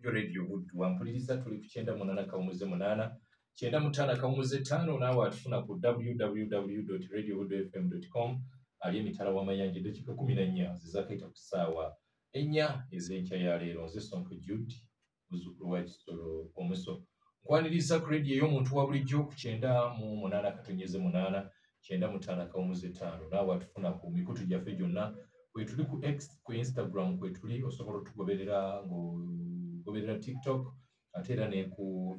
Yo Radio Buddu wampuliriza, tuli ku 98.8, 95.5. Naawe atufuna ku www.radiobuddufm.com ali emitala w'amayanja. Eddakiika 14 zezakaita ku ssaawa 4 ez'enkya ya leero. Nze Sonko Jude, muzzukulu wa Kisolo Omuso, nkwaniriza ku rediyo ey'omuntu wa bulijjo ku 98.8, 95.5. Naawe atufuna ku mikutu gyaffe gyonna, kwetuli ku X, ku Instagram kwetuli, osobola otugoberera ng'ogoberera TikTok, ate era ne ku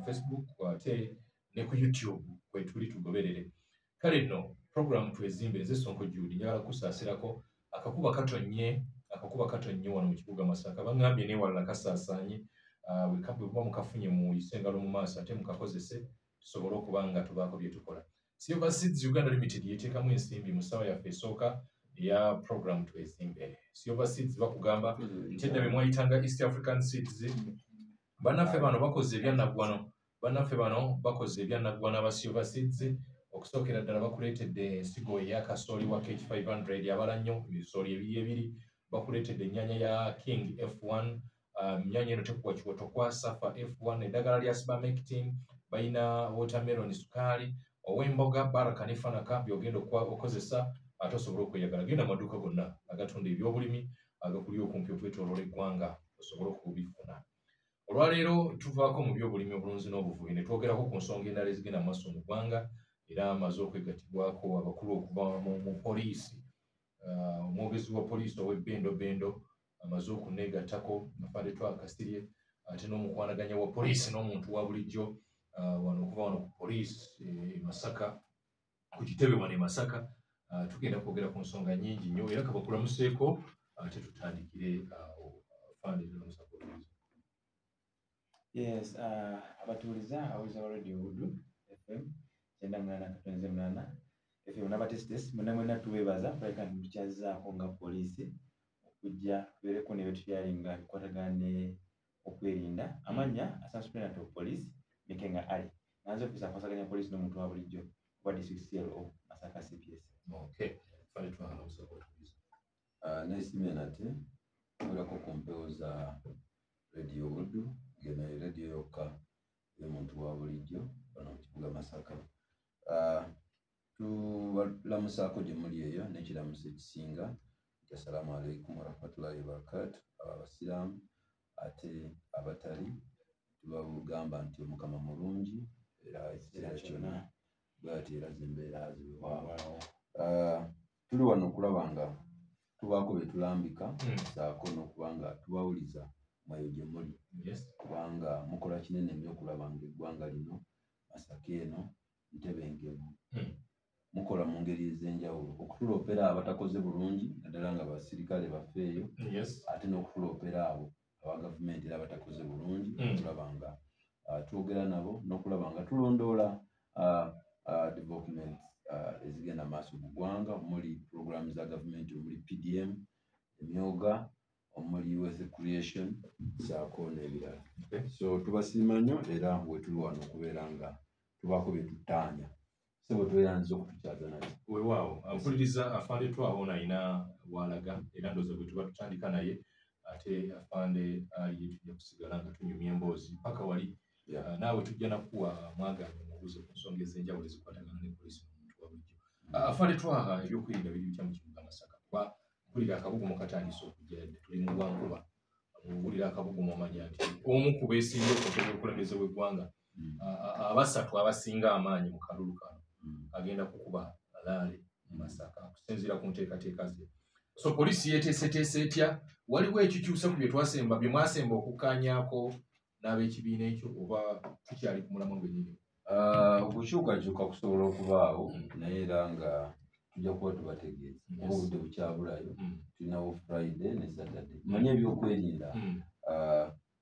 Facebook, ate ne ku YouTube kwetuli, tugoberere. Kale nno program Twezimbe, nze Sonko Jude. Njagala kusaasirako akakuba katonnye, akakuba katonnye wano mu kibuga Masaka, baŋŋambye newalala kasaasaanye. Bwe buba mukafunye muyise engalo mu maaso ate mukakozese, tusobole okuba nga tubaako bye tukola. Silver Seeds Uganda Limited yeteekamu ensimbi mu ssaawa yaffe esooka eya program Twezimbe. Silver Seeds bakugamba nti edda bye mwayitanga East African Seeds, bannaffe bano bakoze ebyannaggwano, bannaffe bano bakoze ebyannaggwano aba Silver Seeds. Okusookera ddala bakuleetedde ensigo eyakasooli wa KH500, abala nnyo ebisooli ebiri ebiri. Bakuleetedde ennyaanya ya King F1, nnyaanya eno tekuwa kiwoto kwa Safa F1, eddagala lya Sibamectin, balina watermelon, sukaali ow'emboga Baraka ne Fanaka byogenda okozesa ate osobole okweyagala. Genda mu maduuka gonna agatunda ebyobulimi agakuli okumpi okwetooloola eggwanga osobole okubifuna. Olwaleero tuvaako mu byobulimi, obulunzi n'obuvubi ne twogerako ku nsonga endala ezigenda mu maaso mu ggwanga, era amaze okwegattibwako abakulu okuva mu poliisi. Omwogezi wa poliisi ow'ebbendobendo amaze okuneegattako, Afande Twaha Kasirye, ate n'omukwanaganya wa poliisi n'omuntu wa bulijjo wano okuva wano ku poliisi e Masaka, ku kitebe wano e Masaka. Tugenda kwogera ku nsonga nnyingi nnyo era kabakulamuseeko ate tutandikire awo. Afande, tulamusa. Yes, abatuuliza awuliza wa Radio Buddu FM 98.8 FM n'abatesitesi mwena mwena, tubeebaza kulabika nti mutukyazizaako nga poliisi okujja tubeereko ne bye bikwatagana ne okwerinda. Amannya Assistant Superintendent of Police Mikenga Ali, nanze officer akwasaganya poliisi n'omuntu wa bulijjo wa District CLO Masaka CPS. Okay, Afande Twaha, lamusa abatuuliza. Neesimye nate kubeerako ku mpewo za Radio Buddu, ngeno radio yokka y'omuntu wa bulijjo wano mu kibuga Masaka. Tubalamusaako gye muli eyo n'ekiramuso ekisinga nti assalaamu alaikum warahmatullahi wabarakatu abo abasiraamu, ate abatali tubagamba nti Omukama mulungi era ekiseera kyonna bwati era zembeera ziwaawo. Tuli wano okulaba nga tubaako bye tulambika saako n'okuba nga tubawuliza mweyo gye muli, kubanga mukola kinene nnyo okulaba nga eggwanga lino, Masaka eno ntebenkevu. Mukola mu ngeri ez'enjawulo okutuloopera abatakoze bulungi, naddala nga basirikale baffe eyo, ate n'okutuloopera abo aba gavumenti era abatakoze bulungi, okulaba nga twogera nabo n'okulaba nga tulondoola development ezigenda maaso mu ggwanga, omuli programu za gavumenti, omuli PDM, emyoga, omuli wealth creation saako n'ebirala. So tubasiima nnyo era wetuli wano okubeera nga tubaako bye tuttaanya. Sebo, tweyanza okutukyaza nate. Weewaawo. Mpuliriza Afande Twaha ono alina walaga, era ndowooza bwe tuba tutandika naye ate Afande Ali tujja kusigala nga tunyumya emboozi paka wali. Naawe tujja nakuwa mwaganya mubuuze ku nsonga ez'enjawulo ezikwatagana ne poliisi n'omuntu wa bulijjo. Afande Twaha, ebyokwerinda biri bitya mu kibuga Masaka? Kuba mpulira akabugumu katandise okujja, yadde tuli mu lwankuba, owulira akabugumu omanya nti omu ku beesimbye ku ntebe y'obukulembeze bw'eggwanga, abasatu abasinga amaanyi mu kalulu kano, agenda kukuba rally mu Masaka okusinziira ku nteekateeka ze. So poliisi yeeteeseteese etya? Waliwo ekikyusa ku bye twasemba, bye mwasemba okukkaanyaako n'ab'ekibiina ekyo, oba tukyali ku mulamwa gwennyini? Okukyukakyuka kusobola okubaawo, naye era nga tujja kuba tubategeeza oba obudde bukyabulayo. Tulinawo Friday ne Saturday. Manye ebyokwerinda,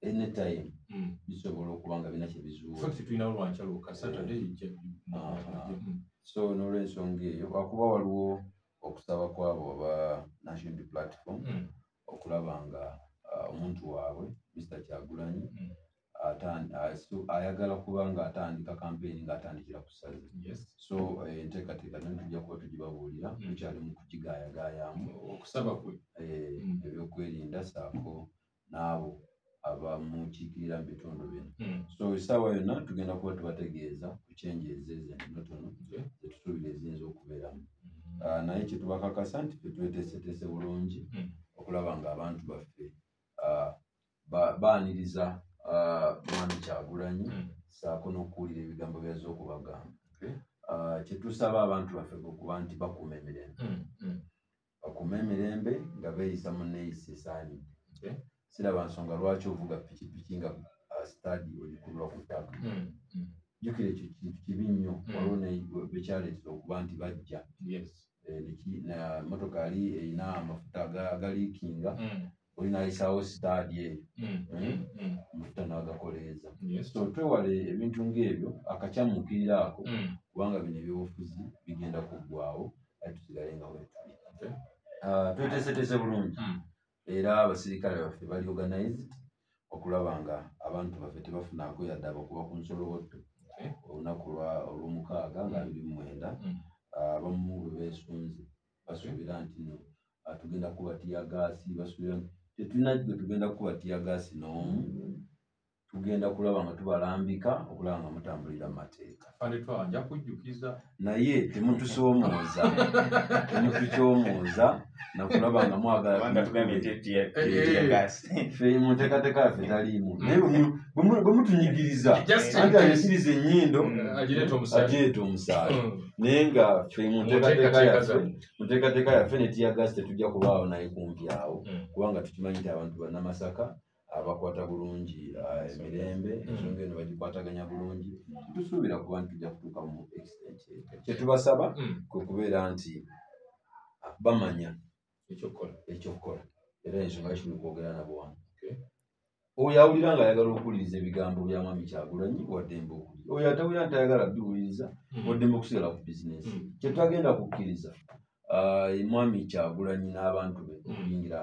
anytime bisobola okuba nga birina kyebizuula. In fact, tulinawo lwankya lwokka, Saturday So n'olwensonga eyo, lwakuba waliwo okusaba kwabo aba National Unity Platform okulaba nga omuntu waabwe Mr Kyagulanyi ayagala kuba nga atandika kampeyini ng'atandikira ku ssaza. So enteekateeka nayo tujja kuba tugibabuulira, tukyali mu kugigaayagaayaamu. Okusaba kwe. Ebyokwerinda saako n'abo abamukiikirira mu bitundu bino. So essaawa yonna tugenda kuba tubategeeza ku changes ezo entonotono zetusuubira eziyinza okubeeramu. Naye kyetubakakasa nti ffe tweteeseteese bulungi okulaba nga abantu baffe baaniriza Mwami Kyagulanyi ssaako n'okuwulira ebigambo byazze okubagamba. Kyetusaba abantu baffe okuba nti bakuuma emirembe, bakuume emirembe nga beeyisa mu nneeyisa esaanidde. Siraba nsonga lwaki ovuga pikipiki nga sitaadi ogikulula ku ttaka. Jjukira ekyo kintu kibi nnyo, waliwo bekyaleetera okuba nti bajja motoka yali erina amafuta agaliikinga, oli n'ayisaawo sitaadi eyo amafuta n'agakoleeza. So twewale ebintu ng'ebyo akakyamuukirira ako, kubanga bino ebyobufuzi bigenda kuggwawo ate tusigale nga weetuli. Tweteeseteese bulungi era abasirikale baffe bali organized okulaba nga abantu baffe tebafunaako yadde abakuba ku nsolobotto olunaku olwomukaaga nga 29. Abamu bwe beesunze basuubira nti no tugenda kuba tiyagaasi, basuubira nti tetulina gwe tugenda kuba tiyagaasi n'omu, tugenda kulaba nga tubalambika okulaba nga mutambulira mu mateeka. Nja kujjukiza naye temutusoomooza, temutukyomooza nakulaba nga mwagala ffe mu nteekateeka yaffe taliimu, naye bwe mutunyigiriza anti ayesiriza ennyindo agireeta omusaayi, naye nga ffe mu nteekateeka yaffe ne tiyagaasi tetujja kubaawo naye kumpi awo, kubanga tukimanyi nti abantu bannamasaka abakwata bulungi emirembe, ensonga eno bagikwataganya bulungi, tusuubira kuba nti tujja kutuuka mu extent eyo. Kyetubasaba kwe kubeera nti bamanya ekyokukola, era ensonga kiri kwogera nabo wano. Oyo awulira ng'ayagala okuwuliriza ebigambo bya Mwami Kyagulanyi waddembe okuwulira, oyo atawulira nti ayagala biwuliriza waddembe okusigala ku bizinesi. Kyetwagenda kukkiriza Mwami Kyagulanyi n'abantu be okuyingira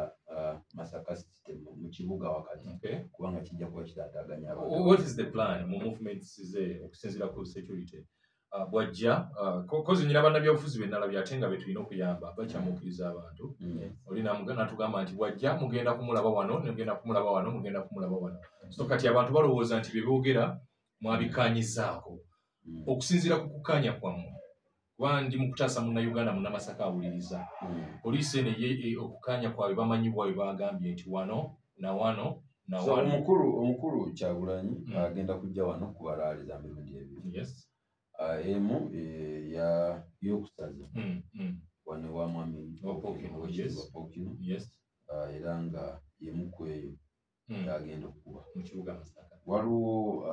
Masaka City mu kibuga wakati, kubanga kijja kuba kitaataaganya abantu. What is the plan mu movements ze okusinziira ku security? Bwajja kozi nyina bannabyabufuzi be nalabye ate nga be tulina okuyamba bakyamuukiriza abantu. Oli natugamba nti bwajja mugenda kumulaba wano, mugenda kumulaba wano, mugenda kumulaba wano. So kati abantu balowooza nti bye boogera mwabikkaanyizaako. Okusinziira ku kukkaanya kwammwe, kuba ndi mu kutaasa Munnayuganda Munnamasaka awuliriza, poliisi eno okukkaanya kwabwe bamanyibwa bwe bagambye nti wano na wano na wano. Omukulu Kyagulanyi agenda kujja wano kubalaali za mirundi ebiri. Emu y'okusaza wano ewa Mwami Pokino, era nga y'emu ku eyo yagenda okukuba mu kibuga Masaka. Waliwo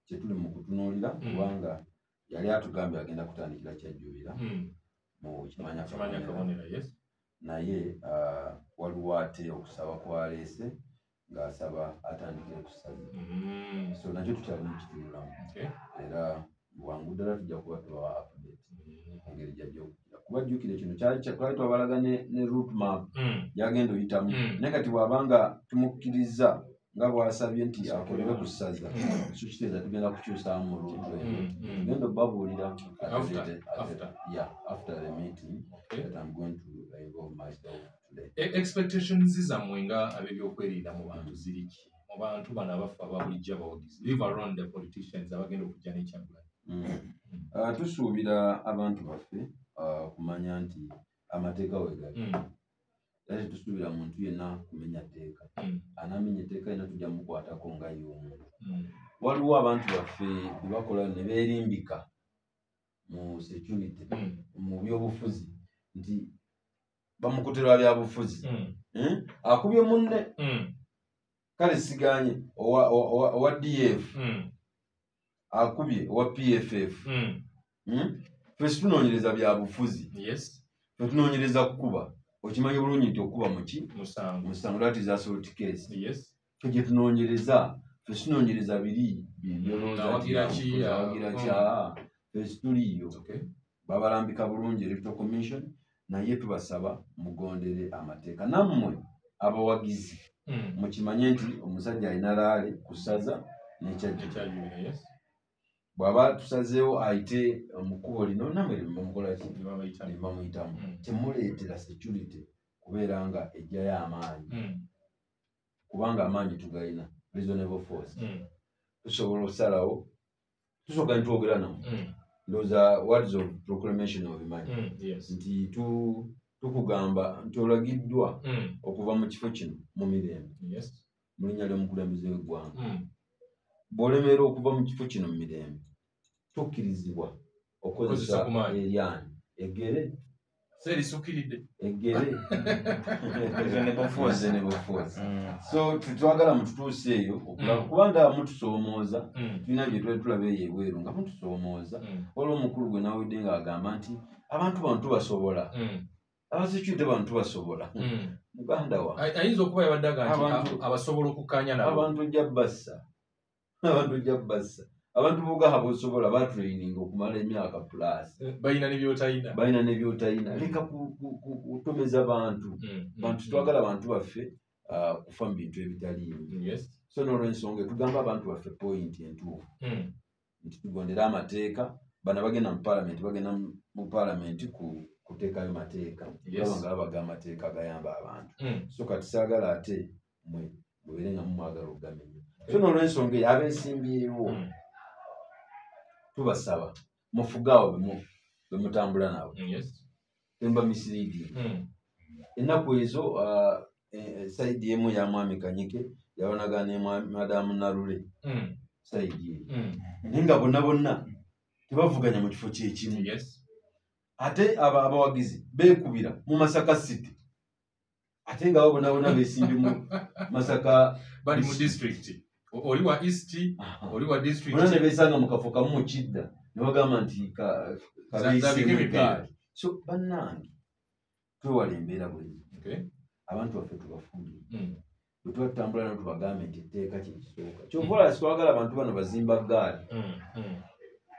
kyetuli mu kutunuulira, kubanga yali atugambye agenda kutandikira Kyajjubira mu Kimanya Kabonera, naye waliwo ate okusaba kwaleese ng'asaba atandikire ku ssaza. So nakyo tukyali mu kitunulamu, era bwangu ddala tujja kuba tubawa update ku ngeri gy'ajja okugira, kuba jjukira kino kyali twabalaga ne route map gy'agenda oyitamu, naye kati bw'abanga tumukkiriza nga bw'asabye nti akolere ku ssaza, so kitegeeza tugenda kukyusaamu mu route eyo. Tugenda obbabuulira after the meeting that I'm going to involve myself today. Expectations zammwe nga ab'ebyokwerinda mu bantu ziri ki? Mu bantu bano abafa aba bulijjo abawagizi, leave alone the politicians abagenda okujja n'Ekyagulanyi. Tusuubira abantu baffe okumanya nti amateeka we gali, era tetusuubira muntu yenna kumenya tteeka. Anaamenya etteeka yenna tujja mukwatako nga ye omuntu. Waliwo abantu baffe bye bakola ne beerimbika mu security, mu byobufuzi, nti bamukutirwa byabufuzi, akubye munne, kale siganye owa DF akubye owa PFF. Ffe situnoonyereza byabufuzi, ffe tunoonyereza kukuba. Okimanyi bulungi nti okuba muki musango, that is assault case. Ffe gye tunoonyereza, ffe situnoonyereza biri Awagira ki, awagira ki, ffe situliiyo. Babalambika bulungi Electoral Commission, naye tubasaba mugondere amateeka. Nammwe abawagizi mukimanye nti omusajja alina laale ku ssaza n'Ekyajjubira. Bw'aba tusazeewo ayite mu kkubo lino, nammwe mukola ki? Bamuyitamu. Temuleetera security kubeera nga ejjayo amaanyi. Kubanga amaanyi tugayina, reasonable force. Tusobola okusalawo, tusooka ne twogera nabo. Ndowooza words of proclamation obimanyi. Nti tukugamba nti olagiddwa okuva mu kifo kino mu mirembe. Mu linnya ly'omukulembeze w'eggwanga. Bw'olemererwa okuva mu kifo kino mu mirembe, tokkirizibwa okukozesa eryanyi eggere. Eggere. Reasonable force. So tetwagala mututuuse eyo, kubanga mutusoomooza, tulina bye twali tulaba eyo ebweru nga mutusoomooza. Waliwo omukulu gwe nawulidde ng'agamba nti abantu bano tubasobola. Abasecurity bano tubasobola. Muganda wa. Ayinza okuba yabadde agamba nti abasobola okukkaanya nabo. Abantu ojja bassa. Abantu ojja bassa. Abantu bogaha bosobola batraining okumala emyaka plus. Balina n'ebyotalina. Balina n'ebyotalina. Leka kutomeza bantu. Bantu twagala abantu baffe kufa mu bintu ebitaliimu. So n'olwensonga tugamba abantu baffe point entuufu. Nti tugondere amateeka. Bano bagenda mu parliament, bagenda mu parliament kuteekayo mateeka. Kulaba nga babaga amateeka agayamba abantu. So kati saagala ate mwe mubeere nga mumwagala okugamenya. So n'olwensonga eyo abeesimbyewo tubasaba mufugaawo bwe mutambula nabo. Temba misleading. Ennaku ezo sayidi emu ya Mwami Kanyike yalwanagana ne Madamu Nalule. Sayidi eyo. Naye nga bonna bonna tebavuganya mu kifo kyekimu. Ate abawagizi beekubira mu Masaka City. Ate nga bo bonna bonna beesimbye mu Masaka. Bali mu district. Oli wa East, oli wa district. Bonna ne beesanga mu kafo kamu mu Kidda ne bagamba nti kabeesimbye gaali. So bannange twewale embeera bwezi. Abantu baffe tubafuulire. Bwe tuba tutambula nabo tubagambe nti etteeka kye kisooka. Ky'ova olaba sitwagala abantu bano bazimba ggaali.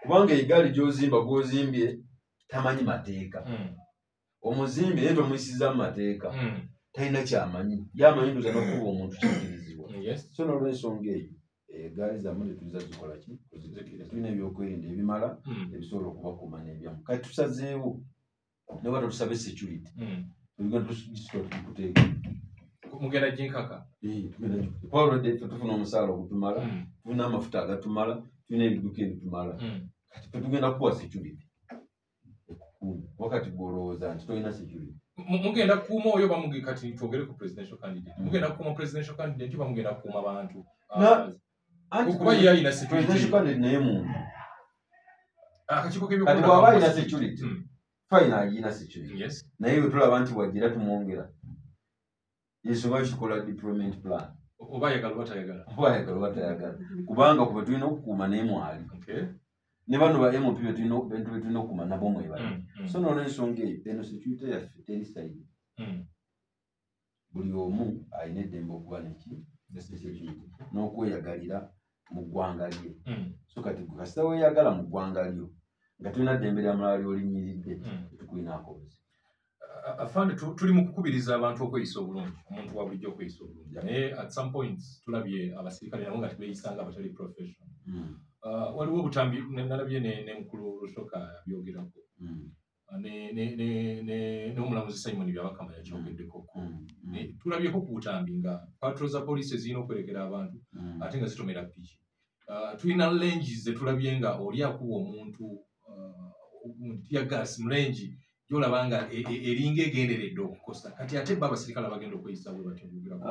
Kubanga eggaali gy'ozimba gw'ozimbye tamanyi mateeka. Omuzimbi naye tomuyisizza mu mateeka. Talina ky'amanyi. Ye amanyi ndowooza n'okuba omuntu kikkirizibwa. So n'olwensonga eyo eggaali zammwe tetuliza zikola ki? Tulina ebyokwerinda ebimala ebisobola okubakuuma n'ebyamu. Kati tusazeewo ne bw'aba tusabe security. Tugenda tugisitula tugikuteeke. Mugenda ginkaka? Tugenda gikuteeka. Kuba already ffe tufuna omusaala ogutumala, tufuna amafuta agatumala, tulina ebidduka ebitumala. Kati ffe tugenda kuwa security ekukuume. Wakati gw'olowooza nti tolina security. Mugenda kukuuma oyo bamuge kati twogere ku presidential candidate. Mugenda kukuuma presidential candidate oba mugenda kukuuma bantu? Kuba ye alina security. Presidential candidate naye muntu. Akakiiko k'ebyokulonda Kati bw'aba alina security, fine alina security. Naye bwe tulaba nti wagira tumwongera. Yensonga lwaki tukola deployment plan. Oba ayagala oba tayagala. Oba ayagala oba tayagala. Kubanga kuba tulina okukuuma naye mwali. Ne bano ba MP be tulina okukuuma nabo mwe bali. So n'olwensonga eyo eno security yaffe teri side. Buli omu alina eddembe okuba neki security n'okweyagalira mu ggwanga lye. So kati gwe kasita weeyagala mu ggwanga lyo nga tolina ddembe lya mulala ly'olinnyiridde, tetukulinaako buzibu. Afande, tuli mu kukubiriza abantu okweyisa obulungi, omuntu wa bulijjo okweyisa obulungi. Naye at some point tulabye abasirikale nabo nga tebeeyisa nga abatali professional. Waliwo obutambi nalabye ne mukulu Rushoka abyogerako. N'omulamuzi Simon Byabakama yakyogeddeko. Tulabyeko ku butambi nga patrol za poliisi ezirina okwerekera abantu ate nga zitomera piki. Tulina ranges ze tulabye nga oli akuba omuntu tear gas mu range gy'olaba nga eringa egenderedde okukosa. Kati ate bo abasirikale abagenda okweyisa bwe batyo boogerako.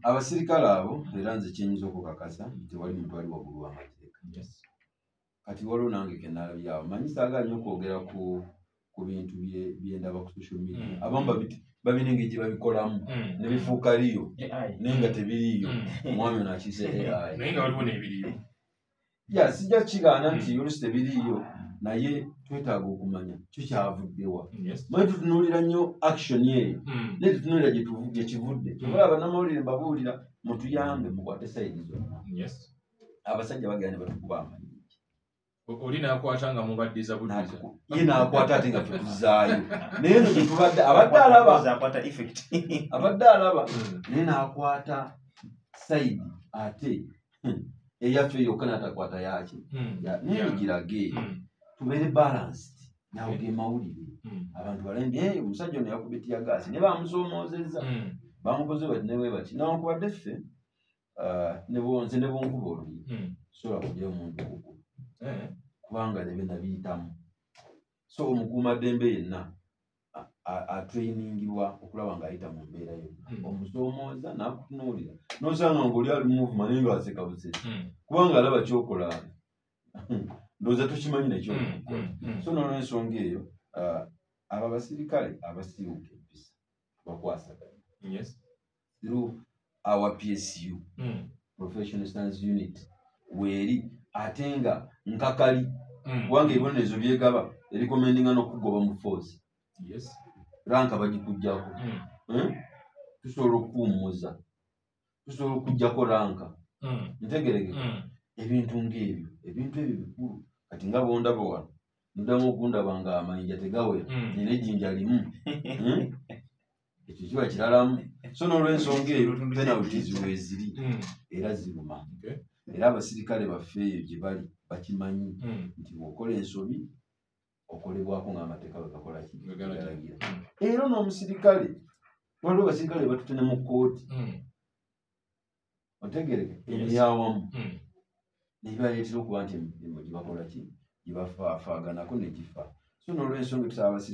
Abasirikale abo era nze kye nnyinza okukakasa nti tewali muntu ali waggulu w'amateeka. Kati waliwo nange ke nalabye awo. Manyi saagala nnyo okwogera ku bintu bye ndaba ku social media. Abamu babina engeri gye babikolamu ne bifuuka liyo naye nga tebiriiyo. Omwami ono akiise AI. Naye nga waliwo n'ebiriyo. Ya, sijja kigaana nti oluusi tebiriiyo, naye twetaaga okumanya kyo kyavuddewa. Mwe tutunuulira nnyo action eyo, naye tutunuulira gye kivudde. Kyova olaba bannamawulire mbabuulira mutuyambe mukwate sayidi zonna. Abasajja bagenda ne batukuba amayinja. Oli n'akwata nga mubaddiza buddiza. Ye n'akwata ate nga ffe tuzzaayo. Naye eno gye tubadde, abadde alaba. Akwata effect. Abadde alaba. Naye n'akwata sayidi ate eyaffe yokka n'atakwata yaaki. Naye girage. Tubeere balanced. Nawe ge mawulire. Abantu balembye, omusajja ono yakubye tear gas. Ne bamusoomoozezza. Bamukoze bati ne bwe bati. Newankubadde ffe Nze ne bwonkuba oluyi, sobola kugyayo omuntu okukuba, kubanga nebyo nabiyitamu. So omukuumaddembe yenna atrainingibwa okulaba ng'ayita mu mbeera yonna. Omusoomooza n'akutunuulira, n'osanga ng'oli ali muvuma naye ng'aseka busesi, kubanga alaba kyokola, ndowooza tokimanyi nekyokola. So n'olwensonga eyo, abo abasirikale abasiiwuka empisa bakwasaganya through our PSU, Professional Standards Unit, weeri ate nga nkakali, kubanga ebibonerezo byegaba ericommendinga n'okugoba mu force, rank bagikugjako. Tusobola okuwummuza, tusobola okugjako rank. Ntegerekeka? Ebintu ng'ebyo, ebintu ebyo bikulu. Kati nga bondaba wano, noddamu okundaba nga amayinja tegawera, nina ejjinja limu. Ekyo kiba kiralamu. So n'olwensonga eyo, penalties weeziri era ziruma. Era abasirikale baffe eyo gye bali bakimanyi nti bw'okola ensobi okolebwako ng'amateeka bwe gakola ki? Bwe galagira. Galagira. Era n'omusirikale, waliwo abasirikale batutte ne mu kkooti. Otegereke? Emyawamu nebibaleetera okuba nti emirimu gibakola ki, gibafaafaganako ne gifa. So n'olwensonga tusaba abasirikale